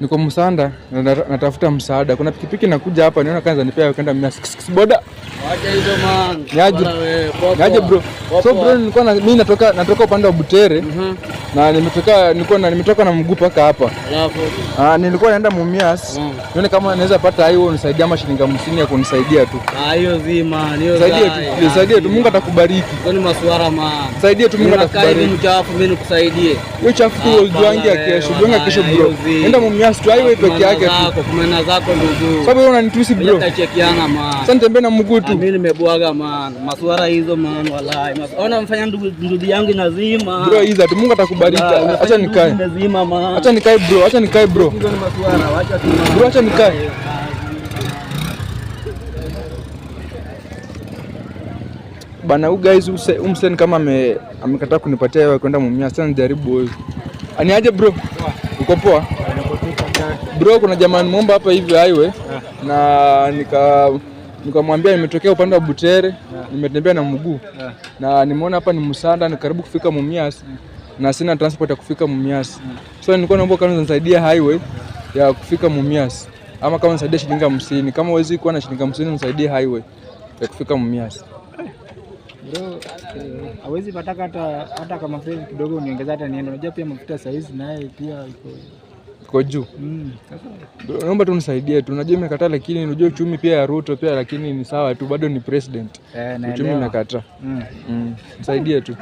Niko Musanda na natafuta msaada. Kuna pikipiki nakuja hapa, niona kwanza nipea kwenda Mumias. Boda. Wacha hizo man. Niaje? Wala wewe, poa Niaje poa. bro? Poa So poa. bro, nilikuwa na mimi natoka upande wa Butere na nimetoka nilikuwa na nimetoka na mguu paka hapa. Alafu Ah, nilikuwa naenda Mumias. Nione kama naweza pata hiyo unisaidie ama shilingi 50 ya kunisaidia tu. Ah, hiyo zima, hiyo Nisaidie tu, nisaidie tu, Mungu atakubariki. Hizo ni masuara man. Nisaidie tu, Mungu Unakaa hivi atakubariki. mchafu, mimi nikusaidie. Hiyo chafu tu Hapana, ujuangi ya kesho, wewe, ujuangi ya kesho wala, bro. hiyo zi. Enda Mumias tu highway peke yake tu. Zako, kumena zako ndugu. Sababu wewe unanitusi bro. Tachekiana man. Sasa nitembee na mguu Ah, tu. mimi nimebwaga man. Masuara hizo man, wallahi. Ona mfanya ndugu yangu inazima. Bro, hizo tu Mungu atakubariki. Wallahi, unafanya Acha ndugu nikae. Imezima man. Acha nikae bro, acha nikae bro. Hizo ni masuara, wacha tu man. Bro, acha nikae. Bana, huyu guys umse ni kama amekataa kunipatia hewa kwenda Mumias. Sasa nijaribu huyu. Ani aje bro? Uko poa? Bro, kuna jamaa nimeomba hapa hivi highway na nikamwambia nimetokea upande wa Butere, nimetembea na mguu na nimeona hapa ni Musanda, ni karibu kufika Mumias na sina transport ya kufika Mumias. So nilikuwa naomba kama unisaidia highway ya kufika Mumias ama kama unisaidie shilingi 50. Kama huwezi kuwa na shilingi 50 unisaidie highway ya kufika Mumias. Bro, hawezi pataka hata kama fare kidogo uniongeza hata niende. Unajua pia mafuta saizi naye pia iko Iko juu. Sasa Bro, naomba tu unisaidie tu. Unajua imekataa, lakini unajua uchumi pia ya Ruto pia, lakini ni sawa tu, bado ni president. Uchumi naelewa. imekataa. Nisaidie tu.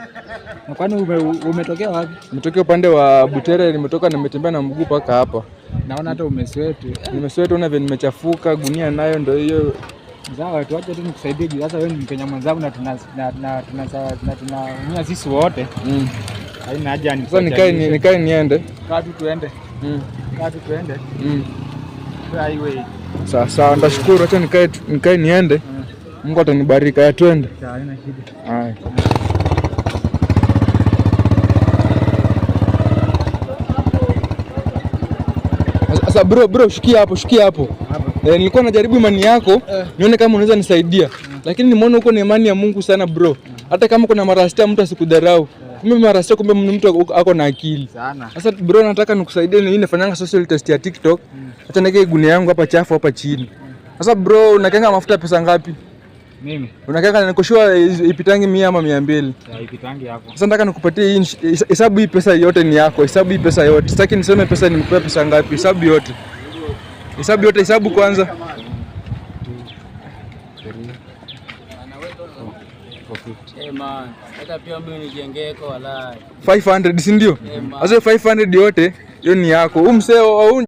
Na kwani umetokea wapi? Nimetokea upande wa Butere, nimetoka nimetembea na mguu mpaka hapa. Naona hata umesweat. Nimesweat, ona vile nimechafuka, gunia nayo ndio hiyo. Sawa, tuache tu nikusaidie juu sasa wewe ni Mkenya mwenzangu na tuna na na tuna na tunaumia sisi wote. Haina haja Sasa nikae niende. Kaa tu tuende. Kaa tu tuende. Highway. Sawa sawa, nitashukuru. Acha nikae niende. Mungu atanibariki. Haya, twende. Sawa, haina shida. Haya. Sasa bro, shikia hapo, shikia hapo. Nilikuwa najaribu imani yako nione kama unaweza nisaidia, lakini nimeona uko na imani ya Mungu sana bro. Hata kama kuna marasta mtu asikudharau. Kumbe marasta, kumbe ni mtu ako na akili. Sana. Sasa bro, nataka nikusaidie. Mimi nafanyanga social test ya TikTok. Acha niweke gunia yangu hapa chafu hapa chini. Sasa bro, unakenga mafuta pesa ngapi? Mimi Unakenga niko sure ipitangi 100 ama 200. ya ipitangi hapo. Sasa nataka nikupatie hii hesabu, hii pesa yote ni yako. Hesabu hii pesa yote. Sitaki niseme pesa nimekupa pesa ngapi. Hesabu yote. Hesabu yote, hesabu kwanza. Eh man, hata pia mimi nijengeko wallahi. 500 si ndio? Eh, man. Sasa 500 yote hiyo ni yako. Huyu msee au